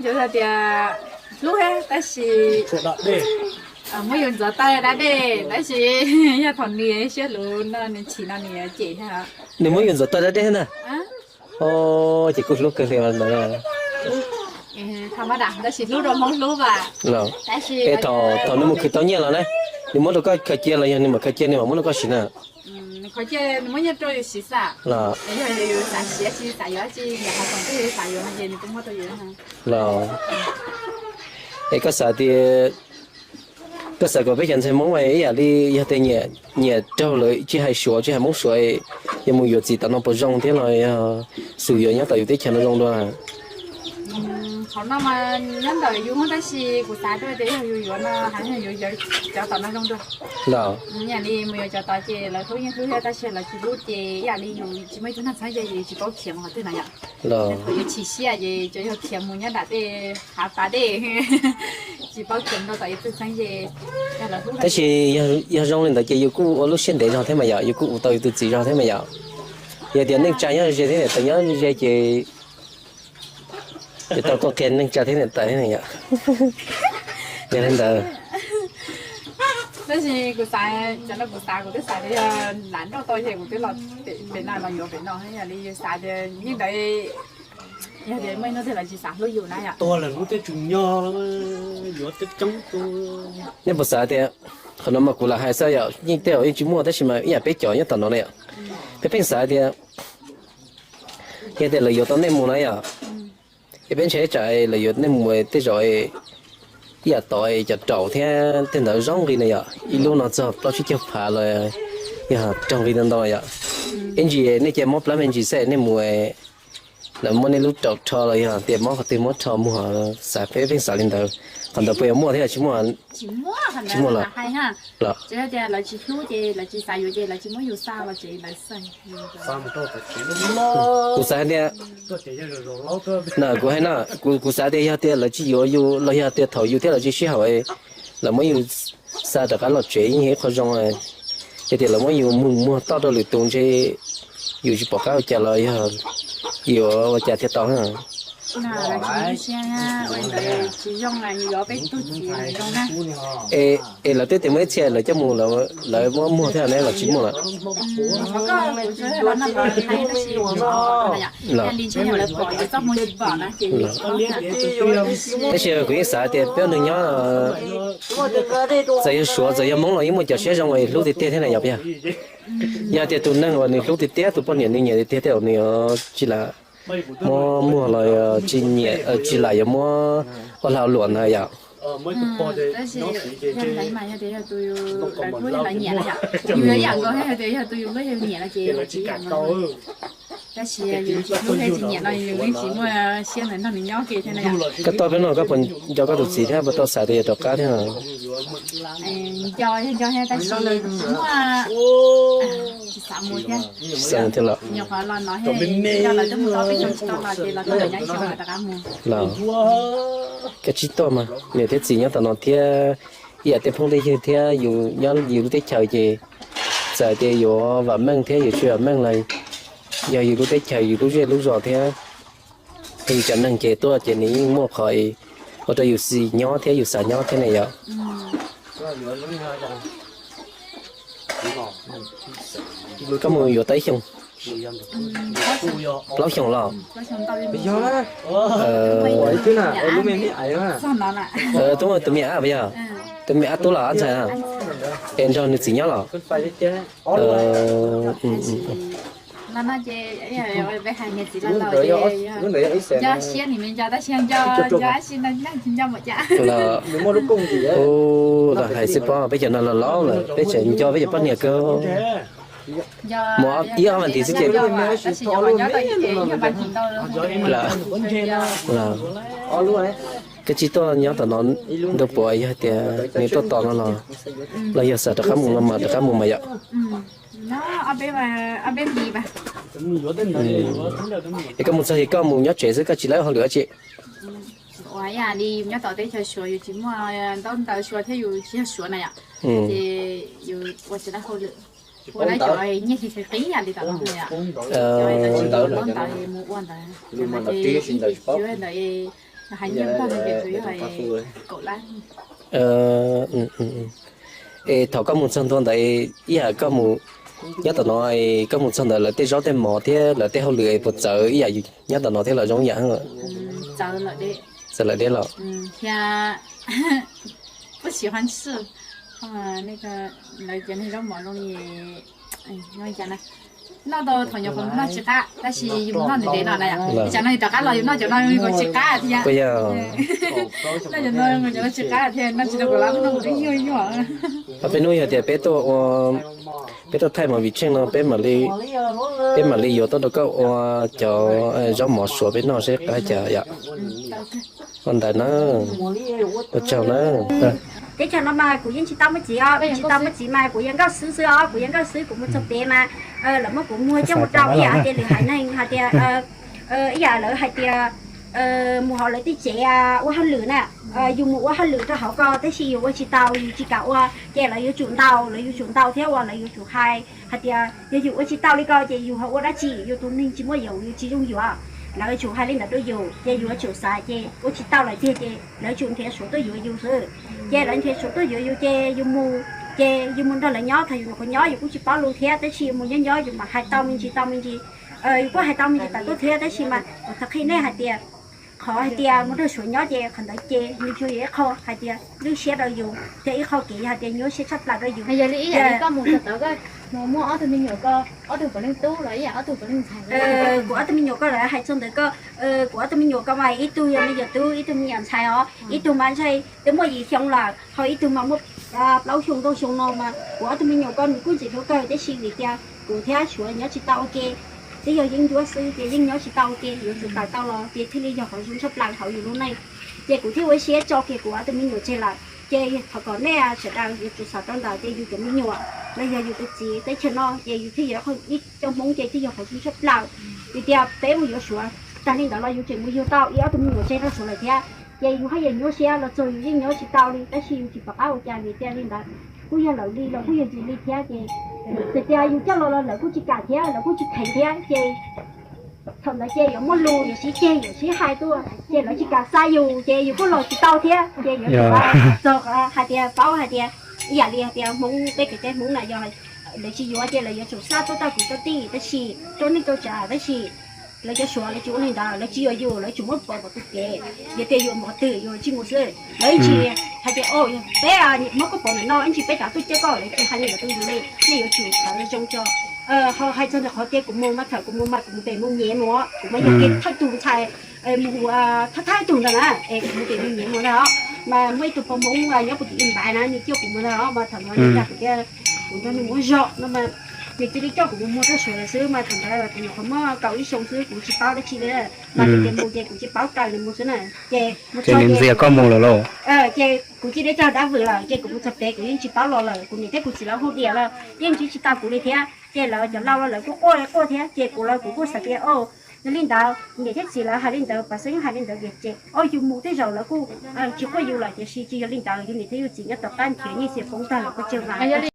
Yus hais tias hlub thiab tab sis muab yus ntxuav tawg da dej, tab sis yog thaum nws siab luv no nws chim no nws yuav cem thiab. Nws muab yus ntxuav tawg da dej na. Ces kuj hlub kawg li ntawd. Tha ma da, tab sis hlub rau Hmoob hlub as. Tab sis es thaum nws mus khwv tau nyiaj los na, nws muab rau koj khaws cia los yog nws mam khaws cia nws mam muab rau koj siv na? Nws khaws cia nws muab nyiaj rau yus siv xwb. Yog yus xav siav tsis xav yuav tsi, nyiam qhov khoom twg xav yuav no ces nws kuj muab rau yus los. Es koj xav tias, koj xav kom peb cov ntxhais Hmoob ib yam li yog tias nyiam raug lawm tsis hais Suav tsis hais Hmoob Suav, yog mus yuav txiv tom no puas zoo thiab los yog xum yuav nyob tom yus teb chaws no zoo dua? Qhov no mas nyob ntawm yus tab sis kuv xav tias yog yus yuav no hais yus yuav cov tom no zoo dua. Ib yam li mus yuav cov tod ces lawv hlub yeej hlub thiab tab sis lawv tsis hlub ces ib yam li yus tsis muaj ib tug neeg txheeb ze ces yus tsis paub khiav mus qhov twg na yom. Yus chim siab ces cov yog khiav mus nyob nram tej hav pas dej, tsis paub khiav mus rau tom yus tug txheeb ze. Tab sis yog zoo li ntawd ces yus kuj ua lub siab ntev zog thiab mas yom, yus kuj ua tau yus tus txiv zog thiab mas yom. Yog tias neej tsa nyob ze thiab niam tais nyob ze ces yuav tau tuaj qhia neej tsa thiab niam tais thiab yom. Yog li ntawd, tab sis kuv xav, cov no kuv xav kuv twb xav tias yog lam nrauj tau ces kuv twb los pem no los yuav pem no, yog li yus xav tias yeej ntawd, yog tias muaj ib hnub twg lawv tsis xav hlub yus na yom. Nej puas xav tias, qhov no mas kuv lam hais xwb yom, yeej tej zaum yeej tsis muaj tab sis mas ib yam peb cov nyob tom no na yom, peb pheej xav tias yog tias lawv yuav tau nej mus na yom, es peb ntshai tsam lawv yuav nej mus tej zaum ib yam tod cov raum thiab tej ntawd zoo nqi na yom, ib lub no txog plaub tsib caug phav los yog raug nqi ntau ntau yom. Ib ntsis nej cia mob plab me ntsis xwb nej mus, lawv muab nej lub raum rho los yog tias mob qhov twg muab rho muag, xav peb pheej xav li ntawd. Qhov ntawd puas yuav muaj thiab tsis muaj? Tsis muaj lawm. Los kuv xav tias, na kuv hais na, kuv xav tias yog tias lawv tsis yuav yus los yog tias thaum yus thiab lawv tsis sib haum, lawv muab yus xa rov qab los tsev yeej yog ib qho zoo. Yog tias lawv muab yus mus muag toj rau lwm tus ntshe yus tsis pom qab ua cas los yog yuav ua cas thiaj tau. Es lawv twb tias muaj ib txhia lawv coj mus lawv muab muag thiab ne los tsis muaj lawm? Los, tab sis kuv yeej xav tias peb ua neeg nyob, txawm yog Suav txawm yog Hmoob los yeej muaj cov siab zoo es hlub tiag tiag thiab na yom. Yog tias tus neeg uas nws hlub tiag tiag tus poj niam nws nyiam tiag tiag tej zaum nws tsis lam muab muag los tsis nyiam, tsis lam yuav muab ua lag luam ntag yom. Koj tuaj peb no koj puas nco koj tus txiv thiab puas tau xav tias yuav rov qab thiab? Xav thiab los? Los, koj tsis tuaj mas niam thiab txiv nyob tom no thiab, ib yam tej phooj tej ywg thiab yus nyob yus lub teb chaws ces txawm tias yuav vam meej thiab yuav tsis vam meej los yog yus lub teb chaws yus lub zej lub zos thiab yus cov neeg ces tuaj ces nws yeej muaj qhov ua rau yus xis nyob thiab yus xav nyob thiab ne yom. Koj mus yuav tau ib xyoos? Plaub xyoos los? Tub tus me ab puas yog? Tus me ab tub los ab ntxhais na? Es nrog nws txiv nyob los? Los, hais xwb pob peb cov no los laus lawm peb tseem nco peb cov poj niam kawg. Mus ib ob vas thiv xwb ces. Koj tsis tuaj nyob tom no nrog puas yog tias nws tuaj tos no los, los yog xav rov qab mus no mas rov qab mus mas yom. Es koj mus txog es koj mus nyob tsev xwb koj tsis lawb hauj lwm dab tsi? Ua ib yam li nyob tom teb chaws Suav yus tsis muaj ntaub ntawv Suav thiab yus tsis yog Suav na yom, ces yus ua tsis tau hauj lwm, ua lawv cov nyiaj tsis qib yam li tom no yom, cov tsis muaj ntaub ntawv mus ua ntawd, ntawd Es thaum koj mus txog ntua ntawd, ib yam koj mus nyob tom no, koj mus txog ntawd lawv tej zaub tej mov thiab lawv tej hauj lwm es puas txawv ib yam nyob tom no thiab los zoo ib yam? Txawv lawm deb los? Noj tau thaum nyuam qhuav noj tsis qab, tab sis yus mus noj ntev ntev no na, tsam no yus rov qab los yus noj cov no yus tsis qab thiab. Noj cov no tsis qab thiab, noj tsis tau kom lab noj twb nyuaj nyuaj. Peb hnub yog tias peb tuaj ua, peb tuaj thaij movie tsheej no, peb mam li yuav tuaj rau koj ua cov zaub mov suav peb noj seb qab cas yom. Ua ntawd na, ua tsaug na. Teb chaws no mas kuv yeej tsis tau muaj txiv os, kuv tsis tau muaj txiv mas kuv yog nkauj xwb xwb os, kuv yog nkauj xwb, kuv mus txog pem mas lawv muab kuv muag coj mus rau ib yam hais tias lwm haiv neeg hais tias, ib yam lawv hais tias mus hauv lawv tej tsev ua hauj lwm na, yus mus ua hauj lwm rau hauv ko tab sis yus ua tsis tau, yus tsis kam ua, ces lawv yuav tsum ntaus, lawv yuav tsum ntaus thiab uas lawv yuav tsum hais hais tias yog yus ua tsis tau li ko ces yus ho ua dab tsi, yus tus neeg tsis muaj yoos, yus tsis yooj yuav. Lawv tsum hais li ntawd rau yus ces yus yuav tsum xav, ces ua tsis tau lawm tiag ces lawv tsum nrhiav suav tuaj yuav yus xwb. Ces lawv nrhiav suav tuaj yuav yus ces yus mus, ces yus mus nrog lawv nyob, thaum yus nyuam qhuav nyob yus kuj tsis paub lus thiab, tab sis yus mus nyob nyob yus mam hais tau me ntsis tau me ntsis, yus kuj hais tau me ntsis tas tuaj thiab, tab sis mas kuv thov qhia nej hais tias qhov hais tias mus nrog suav nyob ces qhov ntawd ces nws tsuas yog ib qho hais tias lwj siab rau yus thiab ib qho kev yog hais tias nyuaj siab tshaj plaws rau yus. Yog li ib yam li koj mus tau koj mus muaj ob tug me nyuam ko, ob tug puav leej tub los ib yam ob tug puav leej ntxhais? Kuv ob tug me nyuam ko lawm, hais txog ntawd ko, kuv ob tug me nyuam ko mas ib tug yog me nyuam tub, ib tug me nyuam ntxhais os, ib tug mas ntshe twb muaj yim xyoo lawm, ho ib tug mas muaj plaub xyoo rau xyoo no mas kuv ob tug me nyuam ko nws kuj ntxim hlub kawg, tab sis vim tias kuv thiab suav nyob tsis tau ua ke, twb yog yeeb ncuab xwb ces yeej nyob tsis tau ua ke, yuav tsum tawm tau los ces thiaj li yog qhov zoo tshaj plaws hauv yus lub neej. Ces kuv thiaj ua siab tso kiag kuv ob tug me nyuam tseg lawm. Ces thov kom nej sawv daws yuav tsum xav rau ntawm tias yus cov me nyuam los yog yus tus txiv teb chaws no ces yus thiaj yog ib co Hmoob ces thiaj yog qhov zoo tshaj plaws. Vim tias peb mus yuav suav tag li ntawd los yus tseem mus yug tau ib ob tug me nyuam tseg rau suav lawm thiab. Ces yus haj yam nyuaj siab los txog yus yeej nyob tsis tau li, tab sis yus tsis pom qab ua cas vim tias li ntawd kuj yog lawv li los kuj yog yus li thiab ces txawm tias yus coj los los lawv kuj tsis kam thiab lawv kuj tsis kheev thiab ces thaum ntawd ces yuav muaj lus yuav sib ceg yuav sib hais tuaj ces lawv tsis kam xa yus ces yus kuj los tsis tau thiab ces yuav tsum txog hais tias paub hais tias ib yam li hais tias Hmoob peb kev cai Hmoob na yog lawv tsis yuav ces lawv yuav tsum xa tuaj tau kwv tau tij, tab sis rau neej rau tsav tab sis lawv cov suav lawv tsis ua li ntawd, lawv tsis yuav yus, lawv tsuas muab pov tus kev, yog tias yus mus qhov twg yus tsis mus xwb. Lawv ib ntsis hais tias o, peb muab koj pov ntawm no ib ntsis peb rov tuaj coj koj, lawv tsis hais li ntawd rau yus li. Nej yuav tsum xav zoo tso. Ho hais txog ntawm qhov tias kuv mus mas thaum kuv mus mas kuv mus pem mus nyiav mus, kuv mas yog kev thawj tug ntxhais mus thawj thawj tug ntag na, es kuv mus pem mus nyiav mus ntag os. Mas muaj ib tug pog Hmoob nyob puag tim Ib Npaiv na nws coj kuv mus ntag os, mas thaum no nws dag kuv tias kuv nrog nws mus zog no mas nws cia li coj kuv mus muag rau suav lawm xwb, mas thaum ntawd kuv nyuam qhuav muaj kaum ib xyoo xwb kuv tsis paub dab tsi li. Mas nws tias mus ces kuv tsis paub raws nws mus xwb na. Ces mus txog ces ntxias koj mus lawm lauj. Ces kuv cia li cog dab vwm lawm ces kuv mus txog pem kuv yeej tsis paub los lawm, kuv niam thiab kuv txiv lawv hu diam los yeej ntsib tsis tau kuv li thiab. Ces lawv cov laus los lawv kuj quaj quaj thiab ces kuv los kuv kuj xav tias o, yog li ntawd niam thiab txiv lawv hais li ntawd, Pov Xeeb hais li ntawd ces o yus mus tej zaum lawv kuj tsis quaj yus lawm, tiam sis tsis yog li ntawd, yus niam thiab yus txiv nyob tom qab nrhiav nyiaj txiag poob tag lawm kuj tsawg mas.